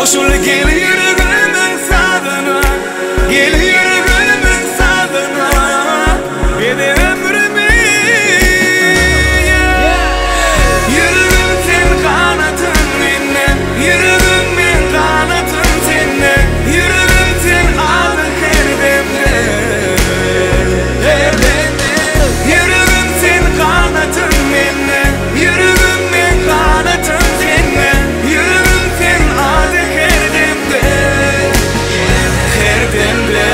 Goşul gel ýüregimiň sazyna Gel ýüregimiň sazyna Beze ömrümi Ýüregim sen ganatym mende Ýüregim men ganatym sende Ýüregim sen adyň her demde Her demde Ýüregim sen ganatym mende Ýüregim men ganatym sende Ýüregim sen ady her demde Her demde.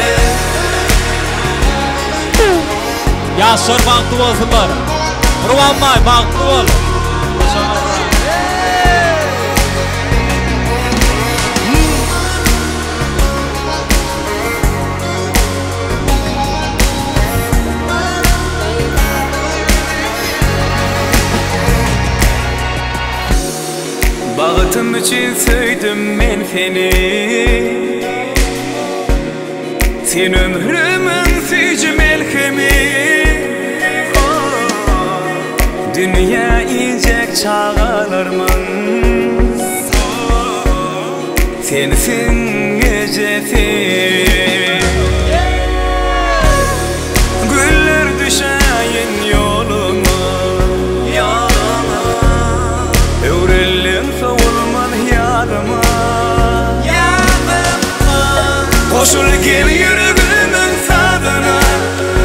Ýaşlar bagtly bolsunlar. Gurbanbaý bagtly bol. Bagtym üçin söýdüm men seni Sen ömrümiň süýji melhemi Dünýä injek çagalarmyň Sensiň ejesi. Güller düşäýen ýoluma, ýoluma. Öwrüldiň sowulmaz ýadyma, ýadyma. Goşul gel ýüregimiň sazyna,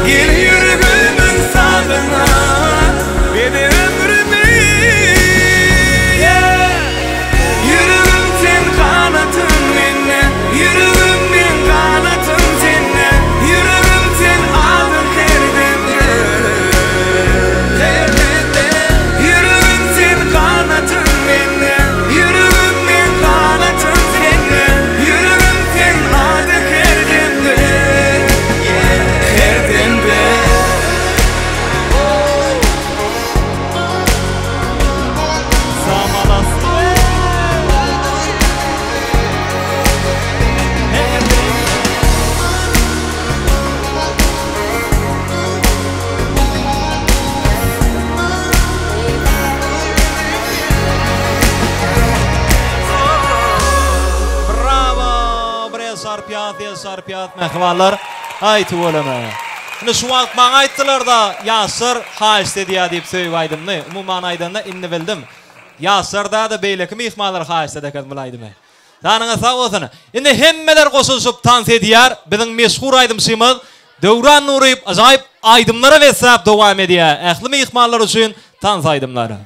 gel ýüregimiň sazyna. Beze ömrümi, Ýüregim sen ganatym mende Ýüregim men ganatym sende Ýüregim sen adyň her demde Her demde Ýüregim sen ganatym mende Ýüregim men ganatym sende Ýüregim sen adyň her demde Her demde. Brawo! Bir el çarpýas, el çarpýas mähribanlar. Aý tüweleme. Indi şu wagt maňa aýtdylarda ýaşlar haýyşt edýär diýip söýgi aýdymyny. Umuman aýdanda indi bildim. Ýaşlar däde beýleki myhmanlar haýyşt edeken bul aýdymy. Janyňyz sag bolsun. Indi hemmeler goşulyşyp tans edýär. Biziň meşhur aýdymçymyz Döwran Nuryýew ajaýyp aýdymlara besläp dowam edýär. Ähli myhmanlar üçin tans aýdymlary.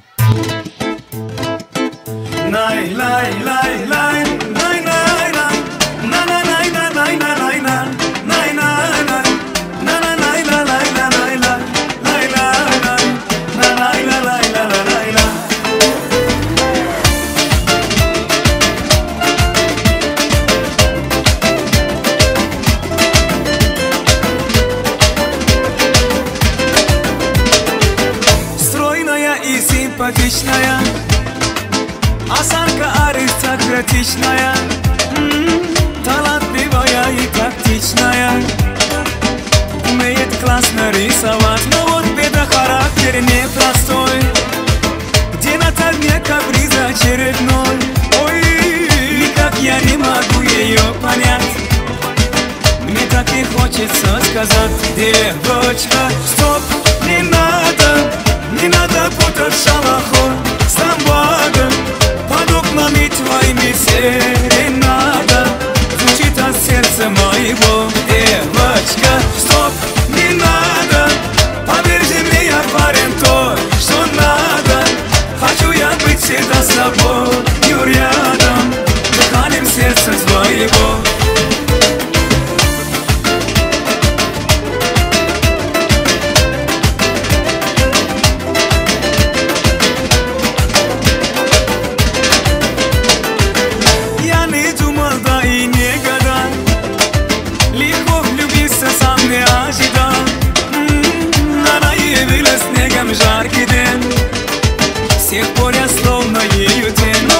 Nay lay lay lay nay nay nay na na nay na nay na nay na nay nay nay na na nay la lay la lay la lay lay lay na lay la lay la la lay la. Stroýnaýa i simpatiçnaýa Осанка аристократичная Талантливая и тактичная Умеет классно рисовать Но вот беда характер непростой Где на дне каприз очередной Ой, никак я не могу ее понять Мне так и хочется сказать Девочка, стоп, не надо Не надо путать шалахо с ламбадой Под окнами твоими серенада Звучит от сердца моего Девочка, стоп, не надо Поверь мне, я парень тот, что надо Хочу я быть всегда с тобою рядом Дыханием сердца твоего. Я не думал, да и не гадал Легко влюбиться сам не ожидал Она явилась снегом жаркий день С тех пор я словно ею тень.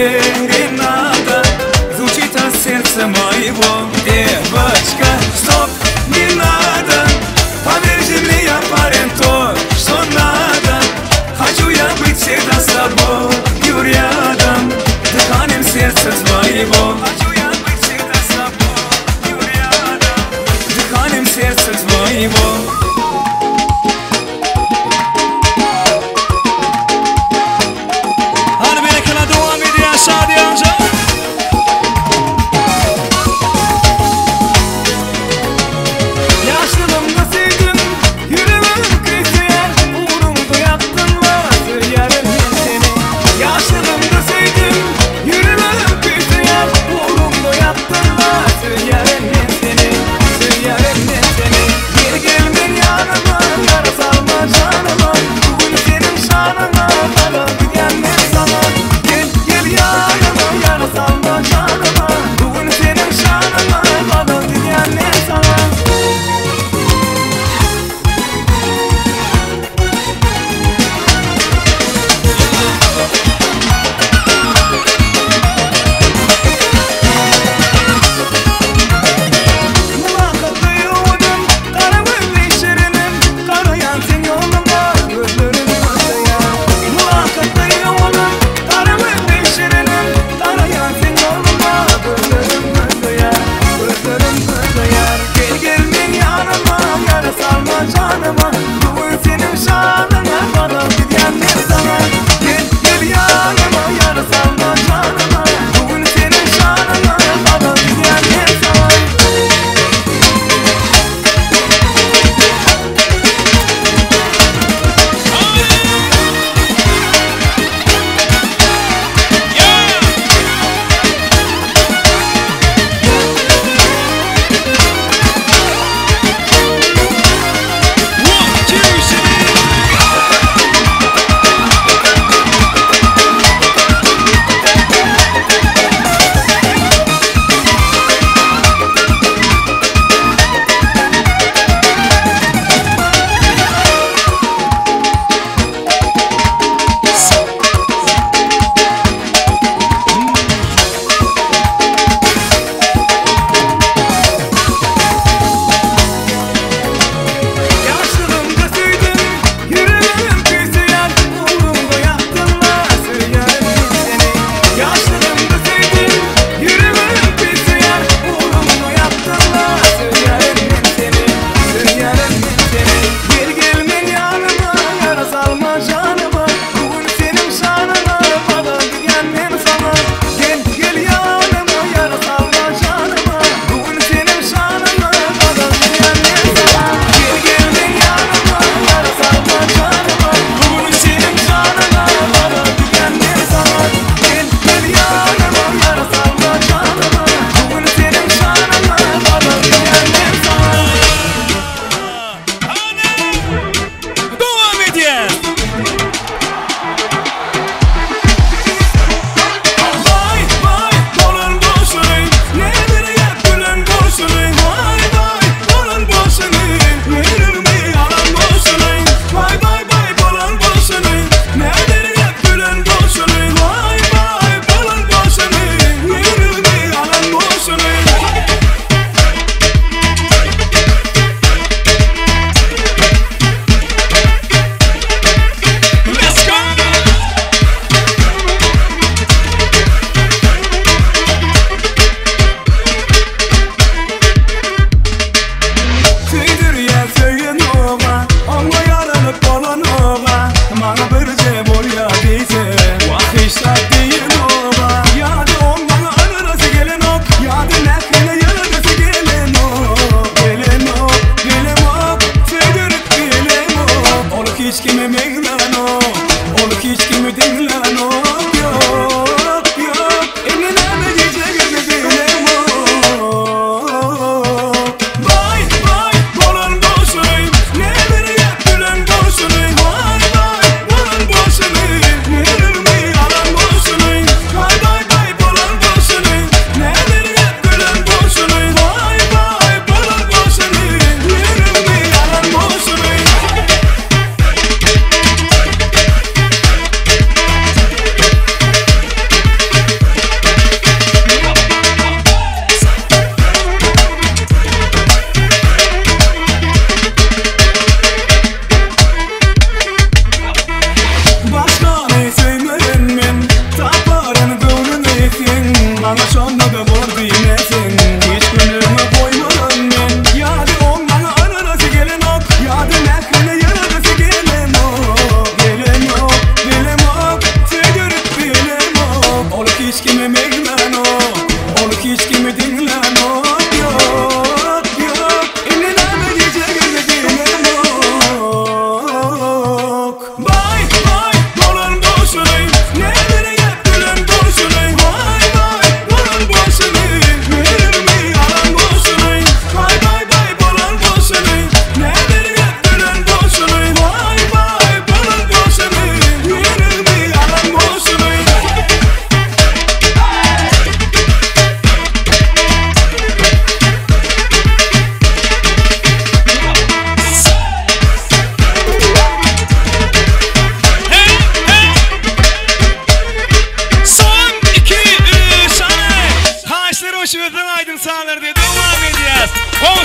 Серенада звучит от сердца моего. Девочка, стоп, не надо. Поверь мне, я парень то, что надо. Хочу я быть всегда с тобою рядом, дыханием сердца твоего. Хочу я быть всегда с тобою рядом, дыханием сердца твоего. Hany berekella dowam edýär şadyýanja.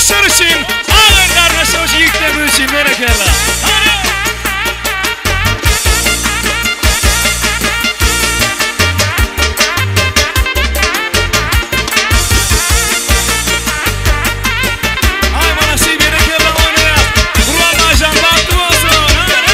Ýaşlar üçin, agan gardaşlar üçin, ýigitlerimiz üçin berekella. Hany! Aý malasy berekella oýnaýas. Gurban baýjan bagtly bolsun. Hany!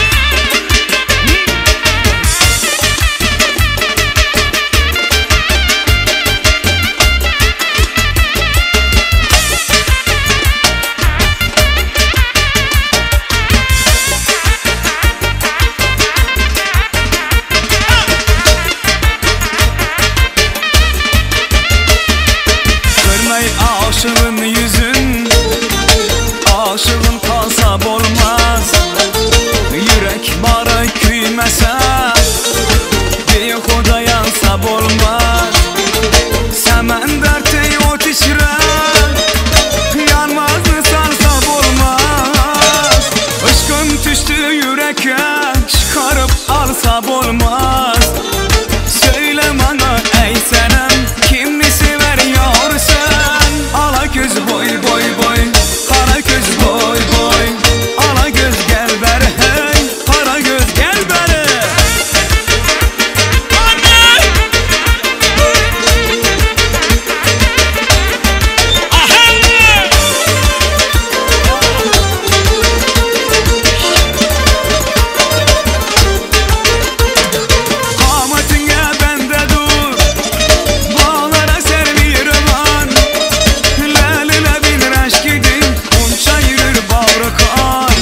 Görmeý aşygyn ýüzün, Aşygyn kalsa bolmaz. Ýürek bara küýmese, Behuda ýansa bolmaz. Semender teý ot içre, Ýanmazny salsa bolmaz. Yşkym düşdi ýüreke, Çykaryp alsa bolmaz. Söýle maňa eý senem, Kimni sewer ýar sen? Ala göz boý boý boý, Gara göz boý boý, Ala göz gel bäri heý, Gara göz gel bäri. Kamatyňa bende dur, Bağlara servi revan. Läli lebin reşk idin, Gunça ýürür bagry kan.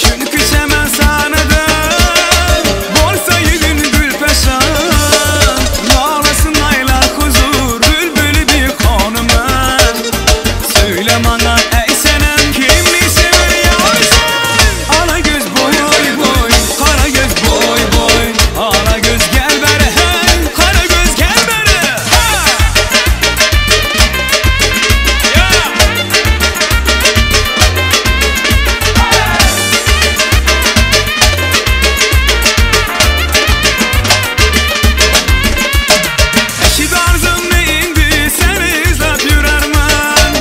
Çünki çemen sanada, Bolsa ýüzün gül peşan. Lâlesin aýlar huzur, Bülbüli bir hanımın. Söýle maňa eý senem, Kimni sewer ýar sen? Ala göz boý boý, Gara göz boý boý, Ala göz gel bäri heý, Gara göz gel bäri. Ha! Eşit arzum ne indi seni izläp ýürermen.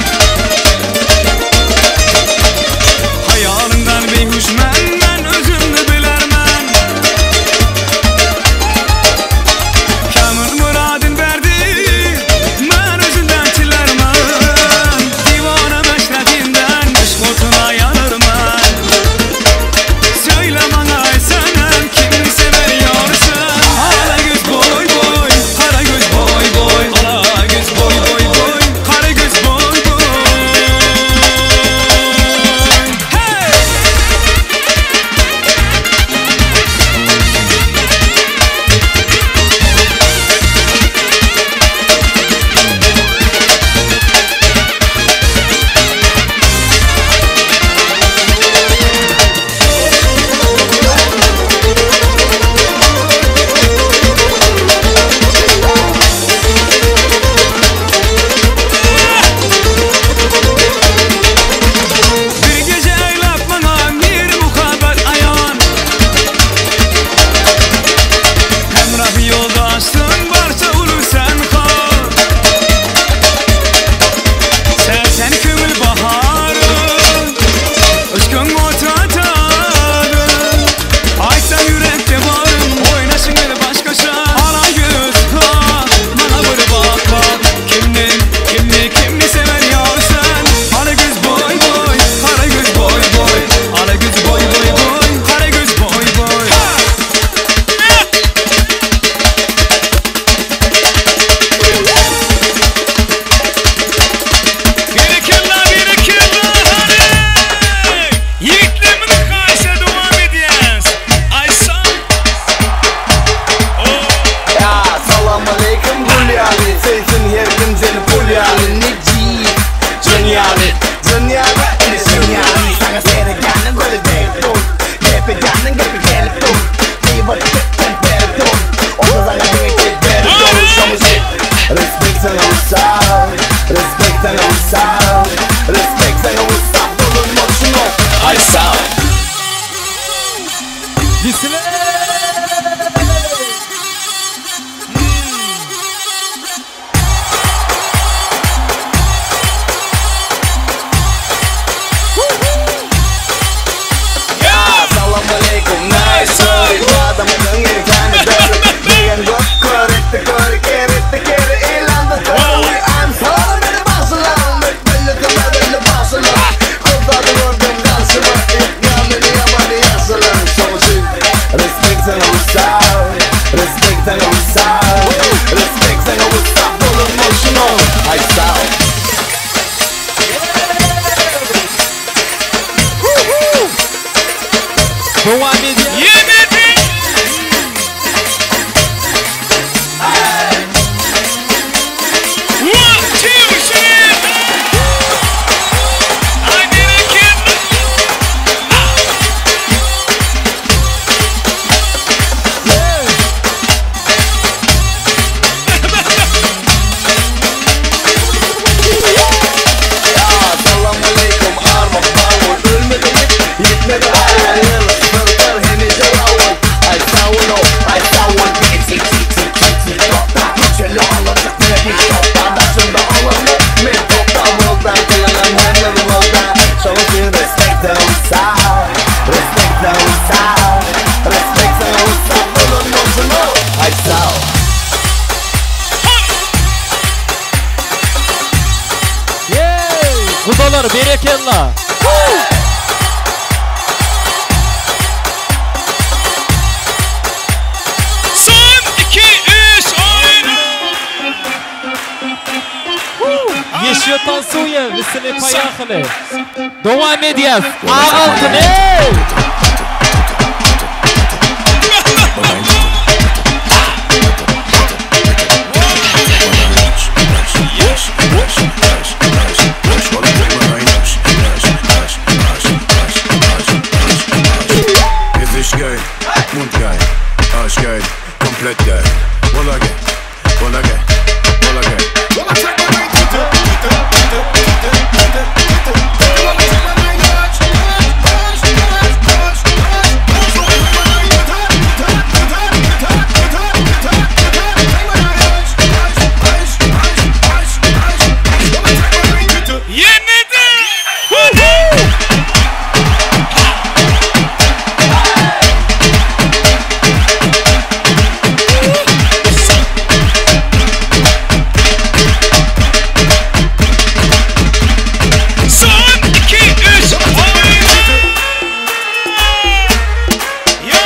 Haýalyndan beýhuş men, men özümni bilermen. Kämil myradyn berdi, men özünden tilermen. Diwana meşrebinden, yşk otuna ýanarmen. Söýle maňa senem, kimni sewer ýar sen? Ala göz boý boý, gara göz boý boý, Ala göz boý boý boý, gara göz boý boý. Hey! Bir gije eýläp maňa mir muhabbet aýan. Hemrah ýoldaşsyň barça uly sen han. Sen sen köňül bahary, Yşkyň oty atary. Aýtsaň ýürekde baryn, Oýnaşyň bir başgaça. Ala göz ha, maňa bir bak bak. Kimni, kimni, kimni sewer ýar sen? Ala göz boý boý, gara göz boý boý, Ala göz boý boý boý, gara göz boý boý. Ha! Berekella, berekella, hany! Ýigitlerimiz haýyşa dowam edýäs. Aýsam. Ya salam aleýkum gül ýaly. Söýsün her kim seni pul ýaly. Niji Jyn ýaly, jyn ýaly, ine şun ýaly. Saňa seredýäniň gözi degip dur. Gep edýäniň gepi gelip dur. Gybat etden berip dur. Onda saňa diňe gep berip dur. Şoň üçin Respekt saňa ussat, Respekt saňa ussat, Respekt saňa ussat bolunmak Aýsam. Gitsinler. Dowam edýär. Ýene-de. One, two, three. Aý berekella. Salam aleýkum arma bawul Ölmedi it, ýitmedi awul Syrtar hemişe rawul Aý sawul ow, aý sawul Köçeli alajak meni topda Daşynda alanlar men topda Bolda kylanan hemme bolda Şoň üçin respekt ussa Respekt ussa Respekt ussa Bolan bolsun ow Aý saw. Ýeý! Gudalar berekella! Son, iki, üç, oýna. Ýeşýo tansuýa, wesele poýahaly. Dowam edýäs. Ak altyn eý! Gesicht geil, Mund geil, Arsch geil, komplett geil. Walla geil, walla geil, walla geil. Ýene-de. Son, iki, üç, oýna. Ýa.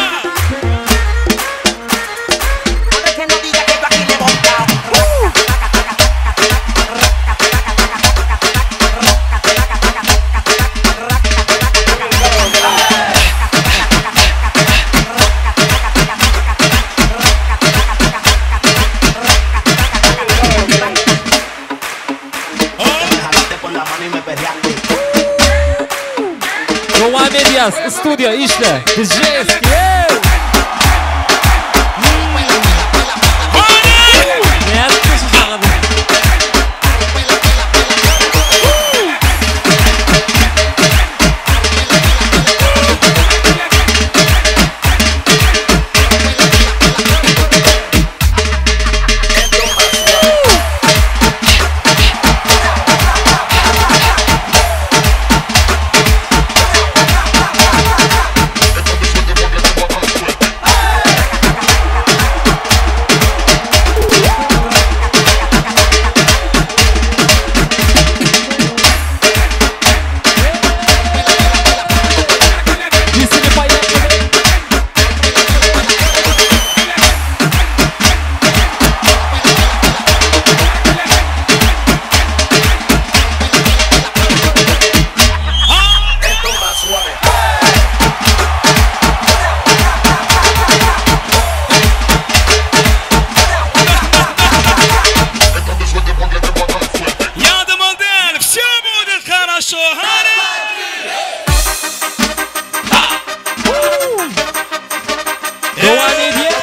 Dowam edýäs. Studiýa işle. DJ ýeý! Nätdi şu şagady? Wesele poýahaly. Ýadyma däl, все будет хорошо. Hadi. Dowam edýäs.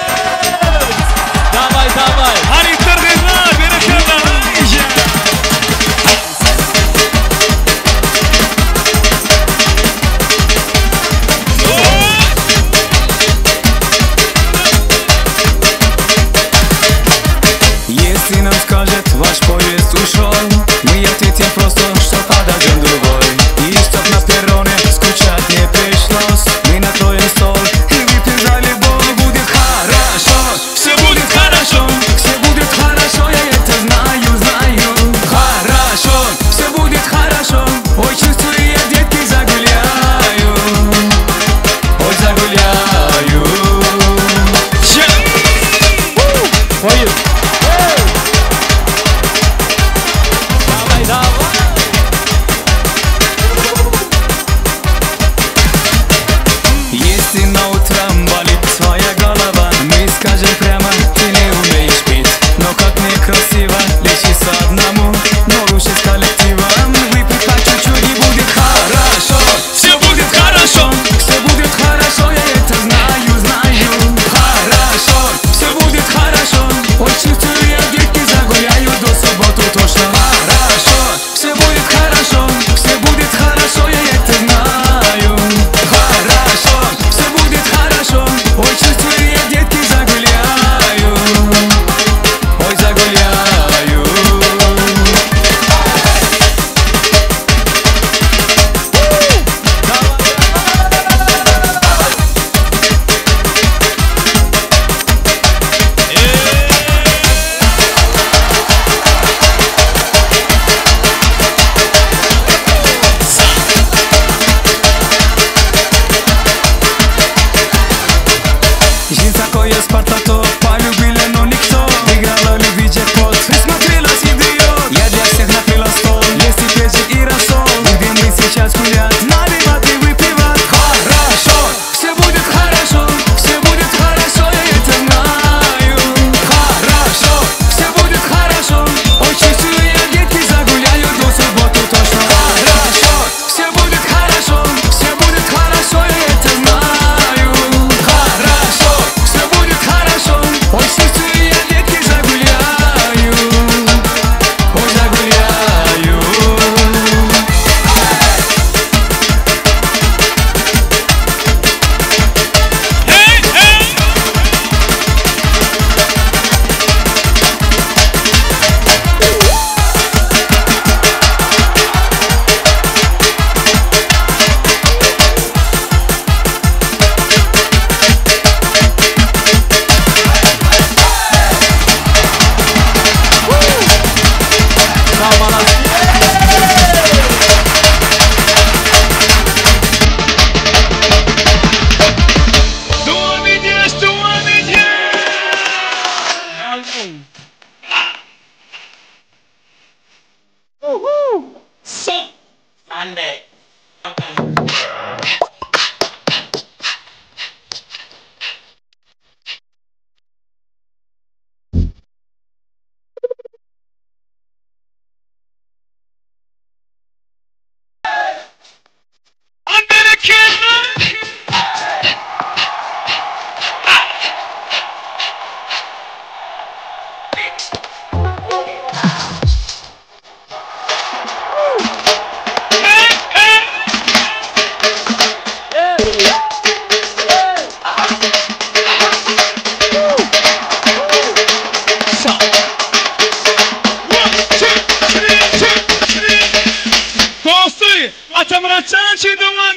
Daway daway. Harytlar gyzlar, berekella. Aýja. Если нам скажет, ваш поезд ушел, мы ответим просто, что подождем другой. И чтоб на перроне скучать не пришлось, мы накроем стол и выпьем за любовь. Будет хорошо, Все будет хорошо. все будет хорошо, я это знаю, знаю. Хорошо, все будет хорошо. Ой, чувствую я, детки, загуляю. Ой, загуляю. Poýuz. я, детки, загуляю до субботу точно. Хорошо, все будет хорошо, все будет хорошо, я это знаю. Хорошо, все будет хорошо, ой, чувствую я, детки, загуляю. Ой, загуляю. Жизнь такое Спарта то полюбили, но никто Играла любви джекпот, присмотрелась идиот. Я для всех накрыла стол, есть и перчик, и рассол. Будем мы сейчас гулять, наливать и выпивать. Хорошо, все будет хорошо, все будет хорошо, я это знаю. Хорошо, все будет хорошо, ой, чувствую я, детки, загуляю до субботу точно. Хорошо, все будет хорошо, все будет хорошо, я это знаю. Хорошо, все будет хорошо, ой, чувствую я, детки, загуляю. Ой, загуляю. Dowam edýäs, dowam edýäs! Dosty, Atamyrat jan şu dowam.